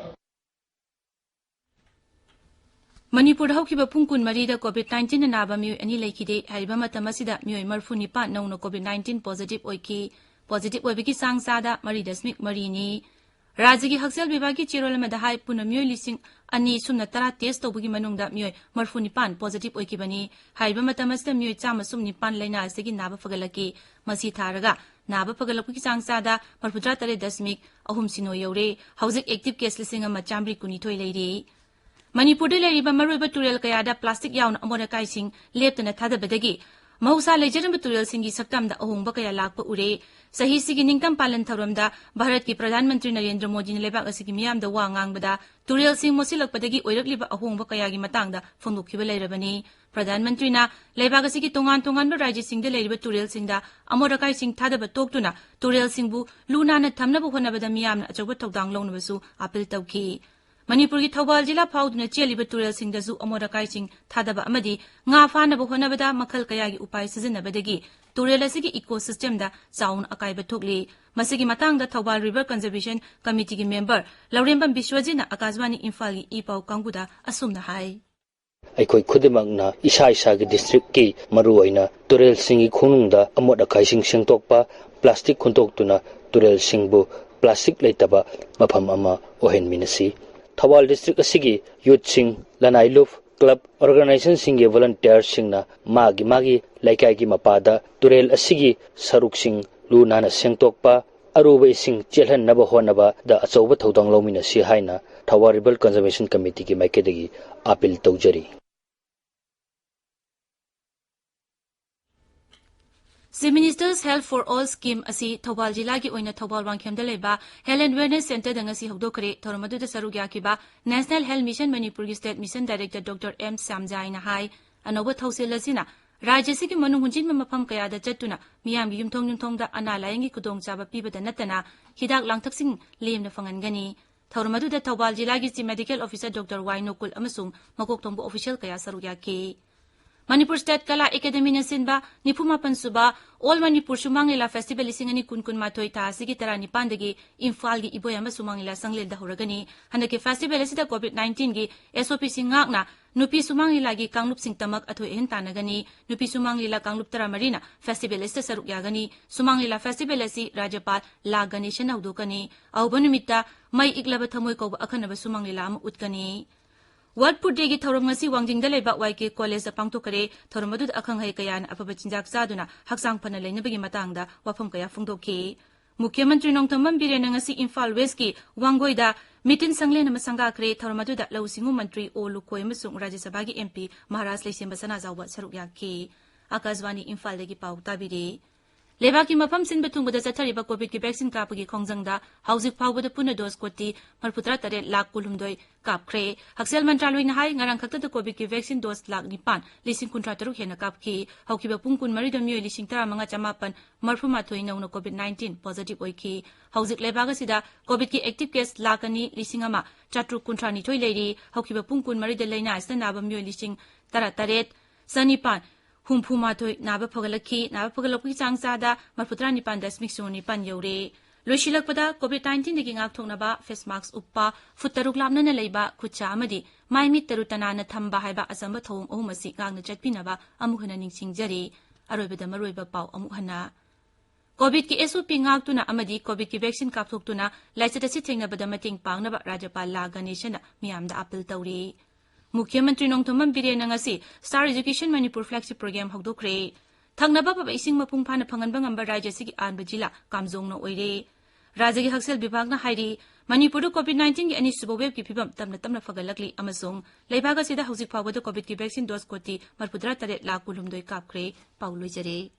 ꯃꯅꯤꯄꯨꯔꯗ ꯍꯧꯈꯤꯕ ꯄꯨꯡ ꯀꯨꯟꯃꯔꯤꯗ ꯀꯣꯚꯤꯗ ꯅꯥꯏꯟꯇꯤꯟꯅ ꯅꯥꯕ ꯃꯤꯑꯣꯏ ꯑꯅꯤ ꯂꯩꯈꯤꯗꯦ꯫ ꯍꯥꯏꯔꯤꯕ ꯃꯇꯝ ꯑꯁꯤꯗ ꯃꯤꯑꯣꯏ ꯃꯔꯤꯐꯨ ꯅꯤꯄꯥꯟ ꯅꯧꯅ ꯀꯣꯚꯤꯗ ꯅꯥꯏꯟꯇꯤꯟ ꯄꯣꯖꯤꯇꯤꯚ ꯑꯣꯏꯈꯤ꯫ ꯄꯣꯖꯤꯇꯤꯚ ꯑꯣꯏꯕꯒꯤ ꯆꯥꯡ ꯆꯥꯗ ꯃꯔꯤ ꯗꯁꯃꯤꯛ ꯃꯔꯤꯅꯤ꯫ ꯔꯥꯖ꯭ꯌꯒꯤ ꯍꯛꯁꯦꯜ ꯕꯤꯚꯥꯒꯀꯤ ꯆꯦꯔꯣꯜ ꯑꯃꯗ ꯍꯥꯏ, ꯄꯨꯟꯅ ꯃꯤꯑꯣꯏ ꯂꯤꯁꯤꯡ ꯑꯅꯤ ꯁꯨꯞꯅ ꯇꯔꯥ ꯇꯦꯁ ꯇꯧꯕꯒꯤ ꯃꯅꯨꯡꯗ ꯃꯤꯑꯣꯏ ꯃꯔꯤꯐꯨ ꯅꯤꯄꯥꯟ ꯄꯣꯖꯤꯇꯤꯚ ꯑꯣꯏꯈꯤꯕꯅꯤ꯫ ꯍꯥꯏꯔꯤꯕ ꯃꯇꯝ ꯑꯁꯤꯗ ꯃꯤꯑꯣꯏ ꯆꯥꯝꯃ ꯁꯨꯞ ꯅꯤꯄꯥꯟ ꯂꯥꯏꯅꯥ ꯑꯁꯤꯒꯤ ꯅꯥꯕ ꯐꯒꯠꯂꯛꯈꯤ꯫ ꯃꯁꯤ ꯊꯥꯔꯒ ꯅꯥꯕ ꯐꯒꯠꯂꯛꯄꯒꯤ ꯆꯥꯡ ꯆꯥꯗ ꯃꯔꯤꯐꯨꯇꯔꯥ ꯇꯔꯦꯠ ꯗꯁꯃꯤꯛ ꯑꯍꯨꯝ ꯁꯤꯅꯣ ꯌꯧꯔꯦ꯫ ꯍꯧꯖꯤꯛ ꯑꯦꯛꯇꯤꯚ ꯀꯦꯁ ꯂꯤꯁꯤꯡ ꯑꯃ ꯆꯥꯃꯔꯤ ꯀꯨꯟꯅꯤꯊꯣꯏ ꯂꯩꯔꯤ꯫ ꯃꯅꯤꯄꯨꯔꯗ ꯂꯩꯔꯤꯕ ꯃꯔꯨꯑꯣꯏꯕ ꯇꯨꯔꯦꯜ ꯀꯌꯥꯗ ꯄ꯭ꯂꯥꯁꯇꯤꯛ ꯌꯥꯎꯅ ꯑꯃꯣꯠ ꯑꯀꯥꯏꯁꯤꯡ ꯂꯦꯞꯇꯅ ꯊꯥꯗꯕꯗꯒꯤ ꯃꯍꯧꯁꯥ ꯂꯩꯖꯔꯝꯕ ꯇꯨꯔꯦꯜꯁꯤꯡꯒꯤ ꯁꯛꯇꯝꯗ ꯑꯍꯣꯡꯕ ꯀꯌꯥ ꯂꯥꯛꯄ ꯎꯔꯦ꯫ ꯆꯍꯤꯁꯤꯒꯤ ꯅꯤꯡꯇꯝ ꯄꯥꯂꯟ ꯊꯧꯔꯝꯗ ꯚꯥꯔꯠꯀꯤ ꯄ꯭ꯔꯙꯥꯟ ꯃꯟꯇ꯭ꯔꯤ ꯅꯔꯦꯟꯗ꯭ꯔ ꯃꯣꯗꯤꯅ ꯂꯩꯕꯥꯛ ꯑꯁꯤꯒꯤ ꯃꯤꯌꯥꯝꯗ ꯋꯥ ꯉꯥꯡꯕꯗ ꯇꯨꯔꯦꯜꯁꯤꯡ ꯃꯣꯠꯁꯤꯜꯂꯛꯄꯗꯒꯤ ꯑꯣꯏꯔꯛꯂꯤꯕ ꯑꯍꯣꯡꯕ ꯀꯌꯥꯒꯤ ꯃꯇꯥꯡꯗ ꯐꯣꯡꯗꯣꯛꯈꯤꯕ ꯂꯩꯔꯕꯅꯤ꯫ ꯄ꯭ꯔꯙꯥꯟ ꯃꯟꯇ꯭ꯔꯤꯅ ꯂꯩꯕꯥꯛ ꯑꯁꯤꯒꯤ ꯇꯣꯉꯥꯟ ꯇꯣꯉꯥꯟꯕ ꯔꯥꯖ꯭ꯌꯁꯤꯡꯗ ꯂꯩꯔꯤꯕ ꯇꯨꯔꯦꯜꯁꯤꯡꯗ ꯑꯃꯣꯠ ꯑꯀꯥꯏꯁꯤꯡ ꯊꯥꯗꯕ ꯇꯣꯛꯇꯨꯅ ꯇꯨꯔꯦꯜꯁꯤꯡꯕꯨ ꯂꯨ ꯅꯥꯟꯅ ꯊꯝꯅꯕ ꯍꯣꯠꯅꯕꯗ ꯃꯤꯌꯥꯝꯅ ꯑꯆꯧꯕ ꯊꯧꯗꯥꯡ ꯂꯧꯅꯕꯁꯨ ꯑꯥꯄꯤꯜ ꯇꯧꯈꯤ꯫ ꯃꯅꯤꯄꯨꯔꯒꯤ ꯊꯧꯕꯥꯜ ꯖꯤꯂꯥ ꯐꯥꯎꯗꯨꯅ ꯆꯦꯜꯂꯤꯕ ꯇꯨꯔꯦꯜꯁꯤꯡꯗꯁꯨ ꯑꯃꯣꯠ ꯑꯀꯥꯏꯁꯤꯡ ꯊꯥꯗꯕ ꯑꯃꯗꯤ ꯉꯥ ꯐꯥꯅꯕ ꯍꯣꯠꯅꯕꯗ ꯃꯈꯜ ꯀꯌꯥꯒꯤ ꯎꯄꯥꯏ ꯁꯤꯖꯤꯟꯅꯕꯗꯒꯤ ꯇꯨꯔꯦꯜ ꯑꯁꯤꯒꯤ ꯏꯀꯣ ꯁꯤꯁꯇꯦꯝꯗ ꯆꯥꯎꯅ ꯑꯀꯥꯏꯕ ꯊꯣꯛꯂꯤ꯫ ꯃꯁꯤꯒꯤ ꯃꯇꯥꯡꯗ ꯊꯧꯕꯥꯜ ꯔꯤꯚꯔ ꯀꯟꯖꯔꯕꯦꯁꯟ ꯀꯃꯤꯇꯤꯒꯤ ꯃꯦꯝꯕꯔ ꯂꯧꯔꯦꯝꯕꯝ ꯕꯤꯁ꯭ꯋꯖꯤꯠꯅ ꯑꯀꯥꯁꯕꯥꯅꯤ ꯏꯝꯐꯥꯜꯒꯤ ꯏ ꯄꯥꯎ ꯀꯥꯡꯕꯨꯗ ꯑꯁꯨꯝꯅ ꯍꯥꯏ꯫ ꯑꯩꯈꯣꯏ ꯈꯨꯗꯤꯡꯃꯛꯅ ꯏꯁꯥ ꯏꯁꯥꯒꯤ ꯗꯤꯁꯇ꯭ꯔꯤꯛꯀꯤ, ꯃꯔꯨꯑꯣꯏꯅ ꯇꯨꯔꯦꯜꯁꯤꯡꯒꯤ ꯈꯣꯡꯅꯨꯡꯗ ꯑꯃꯣꯠ ꯑꯀꯥꯏꯁꯤꯡ ꯁꯦꯡꯗꯣꯛꯄ, ꯄ꯭ꯂꯥꯁꯇꯤꯛ ꯈꯨꯟꯇꯣꯛꯇꯨꯅ ꯇꯨꯔꯦꯜꯁꯤꯡꯕꯨ ꯄ꯭ꯂꯥꯁꯇꯤꯛ ꯂꯩꯇꯕ ꯃꯐꯝ ꯑꯃ ꯑꯣꯏꯍꯟꯃꯤꯟꯅꯁꯤ꯫ ꯊꯧꯕꯥꯜ ꯗꯤꯁꯇ꯭ꯔꯤꯛ ꯑꯁꯤꯒꯤ ꯌꯨꯠꯁꯤꯡ, ꯂꯅꯥꯏ ꯂꯨꯞ, ꯀ꯭ꯂꯕ, ꯑꯣꯔꯒꯅꯥꯏꯖꯦꯁꯟꯁꯤꯡꯒꯤ ꯚꯣꯂꯨꯟꯇꯤꯌꯔꯁꯤꯡꯅ ꯃꯥꯒꯤ ꯃꯥꯒꯤ ꯂꯩꯀꯥꯏꯒꯤ ꯃꯄꯥꯗ ꯇꯨꯔꯦꯜ ꯑꯁꯤꯒꯤ ꯁꯔꯨꯛꯁꯤꯡ ꯂꯨ ꯅꯥꯟꯅ ꯁꯦꯡꯗꯣꯛꯄ, ꯑꯔꯨꯕ ꯏꯁꯤꯡ ꯆꯦꯜꯍꯟꯅꯕ ꯍꯣꯠꯅꯕꯗ ꯑꯆꯧꯕ ꯊꯧꯗꯥꯡ ꯂꯧꯃꯤꯟꯅꯁꯤ ꯍꯥꯏꯅ ꯊꯧꯕꯥꯜ ꯔꯤꯚꯔ ꯀꯟꯖꯔꯕꯦꯁꯟ ꯀꯃꯤꯇꯤꯒꯤ ꯃꯥꯏꯀꯩꯗꯒꯤ ꯑꯥꯄꯤꯜ ꯇꯧꯖꯔꯤ꯫ Chief Minister's Health for All Scheme ꯑꯁꯤ ꯊꯧꯕꯥꯜ ꯖꯤꯂꯥꯒꯤ ꯑꯣꯏꯅ ꯊꯧꯕꯥꯜ ꯋꯥꯡꯈꯦꯝꯗ ꯂꯩꯕ Health and Wellness Centreꯗ ꯉꯁꯤ ꯍꯧꯗꯣꯛꯈ꯭ꯔꯦ꯫ ꯊꯧꯔꯝ ꯑꯗꯨꯗ ꯁꯔꯨꯛ ꯌꯥꯈꯤꯕ National Health Mission ꯃꯅꯤꯄꯨꯔꯒꯤ State Mission Director Doctor M ꯁ꯭ꯌꯥꯝꯖꯥꯏꯅ ꯍꯥꯏ, ꯑꯅꯧꯕ ꯊꯧꯁꯤꯜ ꯑꯁꯤꯅ ꯔꯥꯖ꯭ꯌ ꯑꯁꯤꯒꯤ ꯃꯅꯨꯡ ꯍꯨꯟꯖꯤꯟꯕ ꯃꯐꯝ ꯀꯌꯥꯗ ꯆꯠꯇꯨꯅ ꯃꯤꯌꯥꯝꯒꯤ ꯌꯨꯝꯊꯣꯡ ꯌꯨꯝꯊꯣꯡꯗ ꯑꯅꯥ ꯂꯥꯌꯦꯡꯒꯤ ꯈꯨꯗꯣꯡꯆꯥꯕ ꯄꯤꯕꯗ ꯅꯠꯇꯅ ꯍꯤꯗꯥꯛ ꯂꯥꯡꯊꯛꯁꯤꯡ ꯂꯦꯝꯅ ꯐꯪꯍꯟꯒꯅꯤ꯫ ꯊꯧꯔꯝ ꯑꯗꯨꯗ ꯊꯧꯕꯥꯜ ꯖꯤꯂꯥꯒꯤ Chief Medical Officer Doctor ꯋꯥꯏ ꯅꯣꯀꯨꯜ ꯑꯃꯁꯨꯡ ꯃꯀꯣꯛ ꯊꯣꯡꯕ official ꯀꯌꯥ ꯁꯔꯨꯛ ꯌꯥꯈꯤ꯫ ꯃꯅꯤꯄꯨꯔ State ꯀꯂꯥ ꯑꯦꯀꯥꯗꯦꯃꯤꯅ ꯁꯤꯟꯕ ꯅꯤꯐꯨ ꯃꯥꯄꯟ ꯁꯨꯕ All Manipur ꯁꯨꯃꯥꯡ ꯂꯤꯂꯥ Festival ꯂꯤꯁꯤꯡ ꯑꯅꯤ ꯀꯨꯟ ꯀꯨꯟꯃꯥꯊꯣꯏ ꯊꯥ ꯑꯁꯤꯒꯤ ꯇꯔꯥꯅꯤꯄꯥꯟꯗꯒꯤ ꯏꯝꯐꯥꯜꯒꯤ ꯏꯕꯣꯌꯥꯝꯕ ꯁꯨꯃꯥꯡ ꯂꯤꯂꯥ ꯁꯪꯂꯦꯟꯗ ꯍꯧꯔꯒꯅꯤ꯫ ꯍꯟꯗꯛꯀꯤ festival ꯑꯁꯤꯗ COVID nineteen ꯒꯤ SOP ꯁꯤꯡ ꯉꯥꯛꯅ ꯅꯨꯄꯤ ꯁꯨꯃꯥꯡ ꯂꯤꯂꯥꯒꯤ ꯀꯥꯡꯂꯨꯞꯁꯤꯡꯇꯃꯛ ꯑꯊꯣꯏ ꯑꯍꯦꯟ ꯇꯥꯟꯅꯒꯅꯤ꯫ ꯅꯨꯄꯤ ꯁꯨꯃꯥꯡ ꯂꯤꯂꯥ ꯀꯥꯡꯂꯨꯞ ꯇꯔꯥꯃꯔꯤꯅ festival ꯑꯁꯤꯗ ꯁꯔꯨꯛ ꯌꯥꯒꯅꯤ꯫ ꯁꯨꯃꯥꯡ ꯂꯤꯂꯥ festival ꯑꯁꯤ ꯔꯥꯖ꯭ꯌꯄꯥꯜ ꯂꯥ ꯒꯅꯦꯁꯟꯅ ꯍꯧꯗꯣꯛꯀꯅꯤ꯫ ꯑꯍꯧꯕ ꯅꯨꯃꯤꯠꯇ ꯃꯩ ꯏꯛꯂꯕ ꯊꯃꯣꯏ ꯀꯧꯕ ꯑꯈꯟꯅꯕ ꯁꯨꯃꯥꯡ ꯂꯤꯂꯥ ꯑꯃ ꯎꯠꯀꯅꯤ꯫ World Food Day ꯒꯤ ꯊꯧꯔꯝ ꯉꯁꯤ ꯋꯥꯡꯖꯤꯡꯗ ꯂꯩꯕ ꯋꯥꯏ ꯀꯦ ꯀꯣꯂꯦꯖꯇ ꯄꯥꯡꯊꯣꯛꯈ꯭ꯔꯦ꯫ ꯊꯧꯔꯝ ꯑꯗꯨꯗ ꯑꯈꯪ ꯑꯍꯩ ꯀꯌꯥꯅ ꯑꯐꯕ ꯆꯤꯟꯖꯥꯛ ꯆꯥꯗꯨꯅ ꯍꯛꯆꯥꯡ ꯐꯅ ꯂꯩꯅꯕꯒꯤ ꯃꯇꯥꯡꯗ ꯋꯥꯐꯝ ꯀꯌꯥ ꯐꯣꯡꯗꯣꯛꯈꯤ꯫ ꯃꯨꯈ꯭ꯌ ꯃꯟꯇ꯭ꯔꯤ ꯅꯣꯡꯊꯣꯝꯕꯝ ꯕꯤꯔꯦꯟꯅ ꯉꯁꯤ ꯏꯝꯐꯥꯜ ꯋꯦꯁꯀꯤ ꯋꯥꯡꯒꯣꯏꯗ ꯃꯤꯇꯤꯟ ꯁꯪꯂꯦꯟ ꯑꯃ ꯁꯪꯒꯥꯈ꯭ꯔꯦ꯫ ꯊꯧꯔꯝ ꯑꯗꯨꯗ ꯂꯧꯎ ꯁꯤꯡꯎ ꯃꯟꯇ꯭ꯔꯤ ꯑꯣ ꯂꯨꯈꯣꯏ ꯑꯃꯁꯨꯡ ꯔꯥꯖ꯭ꯌ ꯁꯚꯥꯒꯤ MP ꯃꯍꯥꯔꯥꯖ ꯂꯩꯁꯦꯝꯕ ꯁꯅꯥꯖꯥꯎꯕ ꯁꯔꯨꯛ ꯌꯥꯈꯤ꯫ ꯑꯀꯥꯁꯕꯥꯅꯤ ꯏꯝꯐꯥꯜꯗꯒꯤ ꯄꯥꯎ ꯇꯥꯕꯤꯔꯤ꯫ ꯂꯩꯕꯥꯛꯀꯤ ꯃꯐꯝ ꯁꯤꯟꯕ ꯊꯨꯡꯕꯗ ꯆꯠꯊꯔꯤꯕ ꯀꯣꯚꯤꯗꯀꯤ vaccine ꯀꯥꯞꯄꯒꯤ ꯈꯣꯡꯖꯪꯗ ꯍꯧꯖꯤꯛ ꯐꯥꯎꯕꯗ ꯄꯨꯟꯅ dose ꯀꯣꯇꯤ ꯃꯔꯐꯨꯇꯔꯥ ꯇꯔꯦꯠ ꯂꯥꯈ ꯀꯨꯟꯍꯨꯝꯗꯣꯏ ꯀꯥꯞꯈ꯭ꯔꯦ꯫ ꯍꯛꯁꯦꯜ ꯃꯟꯇ꯭ꯔꯥꯂꯣꯏꯅ ꯍꯥꯏ, ꯉꯔꯥꯡ ꯈꯛꯇꯗ ꯀꯣꯚꯤꯗꯀꯤ vaccine dose ꯂꯥꯈ ꯅꯤꯄꯥꯟ ꯂꯤꯁꯤꯡ ꯀꯨꯟꯊ꯭ꯔꯥ ꯇꯔꯨꯛ ꯍꯦꯟꯅ ꯀꯥꯞꯈꯤ꯫ ꯍꯧꯈꯤꯕ ꯄꯨꯡ ꯀꯨꯟꯃꯔꯤꯗ ꯃꯤꯑꯣꯏ ꯂꯤꯁꯤꯡ ꯇꯔꯥꯃꯉꯥ ꯆꯃꯥꯄꯟ ꯃꯔꯐꯨꯃꯥꯊꯣꯏ ꯅꯧꯅ COVID nineteen positive ꯑꯣꯏꯈꯤ꯫ ꯍꯧꯖꯤꯛ ꯂꯩꯕꯥꯛ ꯑꯁꯤꯗ ꯀꯣꯚꯤꯗꯀꯤ active case ꯂꯥꯈ ꯑꯅꯤ ꯂꯤꯁꯤꯡ ꯑꯃ ꯆꯥꯇ꯭ꯔꯨꯛ ꯀꯨꯟꯊ꯭ꯔꯥ ꯅꯤꯊꯣꯏ ꯂꯩꯔꯤ꯫ ꯍꯧꯈꯤꯕ ꯄꯨꯡ ꯀꯨꯟꯃꯔꯤꯗ ꯂꯩꯅꯥ ꯑꯁꯤꯅ ꯅꯥꯕ ꯃꯤꯑꯣꯏ ꯂꯤꯁꯤꯡ ꯇꯔꯥ ꯇꯔꯦꯠ ꯆꯅꯤꯄꯥꯟ ꯍꯨꯝꯐꯨ ꯃꯥꯊꯣꯏ ꯅꯥꯕ ꯐꯒꯠꯂꯛꯈꯤ꯫ ꯅꯥꯕ ꯐꯒꯠꯂꯛꯄꯒꯤ ꯆꯥꯡ ꯆꯥꯗ ꯃꯔꯐꯨꯇꯔꯥ ꯅꯤꯄꯥꯟ ꯗꯁꯃꯤꯛ ꯁꯤꯅꯣ ꯅꯤꯄꯥꯟ ꯌꯧꯔꯦ꯫ ꯂꯣꯏꯁꯤꯜꯂꯛꯄꯗ COVID nineteen ꯗꯒꯤ ꯉꯥꯛꯊꯣꯛꯅꯕ face mask ꯎꯞꯄ, ꯐꯨꯠ ꯇꯔꯨꯛ ꯂꯥꯞꯅꯅ ꯂꯩꯕ, ꯈꯨꯠꯁꯥ ꯑꯃꯗꯤ ꯃꯥꯏ ꯃꯤꯠ ꯇꯔꯨ ꯇꯅꯥꯟꯅ ꯊꯝꯕ ꯍꯥꯏꯕ ꯑꯆꯝꯕ ꯊꯧꯑꯣꯡ ꯑꯍꯨꯝ ꯑꯁꯤ ꯉꯥꯛꯅ ꯆꯠꯄꯤꯅꯕ ꯑꯃꯨꯛ ꯍꯟꯅ ꯅꯤꯡꯁꯤꯡꯖꯔꯤ꯫ ꯑꯔꯣꯏꯕꯗ ꯃꯔꯨꯑꯣꯏꯕ ꯄꯥꯎ ꯑꯃꯨꯛ ꯍꯟꯅ꯫ ꯀꯣꯚꯤꯗꯀꯤ SOP ꯉꯥꯛꯇꯨꯅ ꯑꯃꯗꯤ ꯀꯣꯚꯤꯗꯀꯤ vaccine ꯀꯥꯞꯊꯣꯛꯇꯨꯅ ꯂꯥꯏꯆꯠ ꯑꯁꯤ ꯊꯦꯡꯅꯕꯗ ꯃꯇꯦꯡ ꯄꯥꯡꯅꯕ ꯔꯥꯖ꯭ꯌꯄꯥꯜ ꯂꯥ ꯒꯅꯦꯁꯟꯅ ꯃꯤꯌꯥꯝꯗ ꯑꯥꯄꯤꯜ ꯇꯧꯔꯤ꯫ ꯃꯨꯈ꯭ꯌ ꯃꯟꯇ꯭ꯔꯤ ꯅꯣꯡꯊꯣꯝꯕꯝ ꯕꯤꯔꯦꯟꯅ ꯉꯁꯤ Star Education Manipur flagship program ꯍꯧꯗꯣꯛꯈ꯭ꯔꯦ꯫ ꯊꯛꯅꯕ ꯑꯐꯕ ꯏꯁꯤꯡ ꯃꯄꯨꯡ ꯐꯥꯅ ꯐꯪꯍꯟꯕ ꯉꯝꯕ ꯔꯥꯖ꯭ꯌ ꯑꯁꯤꯒꯤ ꯑꯍꯥꯟꯕ ꯖꯤꯂꯥ ꯀꯥꯝꯖꯣꯡꯅ ꯑꯣꯏꯔꯦ꯫ ꯔꯥꯖ꯭ꯌꯒꯤ ꯍꯛꯁꯦꯜ ꯕꯤꯚꯥꯒꯅ ꯍꯥꯏꯔꯤ, ꯃꯅꯤꯄꯨꯔꯗ COVID nineteen ꯒꯤ ꯑꯅꯤꯁꯨꯕ waveꯀꯤ ꯐꯤꯚꯝ ꯇꯞꯅ ꯇꯞꯅ ꯐꯒꯠꯂꯛꯂꯤ ꯑꯃꯁꯨꯡ ꯂꯩꯕꯥꯛ ꯑꯁꯤꯗ ꯍꯧꯖꯤꯛ ꯐꯥꯎꯕꯗ ꯀꯣꯚꯤꯗꯀꯤ vaccine dose ꯀꯣꯇꯤ ꯃꯔꯐꯨꯇꯔꯥ ꯇꯔꯦꯠ ꯂꯥꯈ ꯀꯨꯟꯍꯨꯝꯗꯣꯏ ꯀꯥꯞꯈ꯭ꯔꯦ꯫ ꯄꯥꯎ ꯂꯣꯏꯖꯔꯦ꯫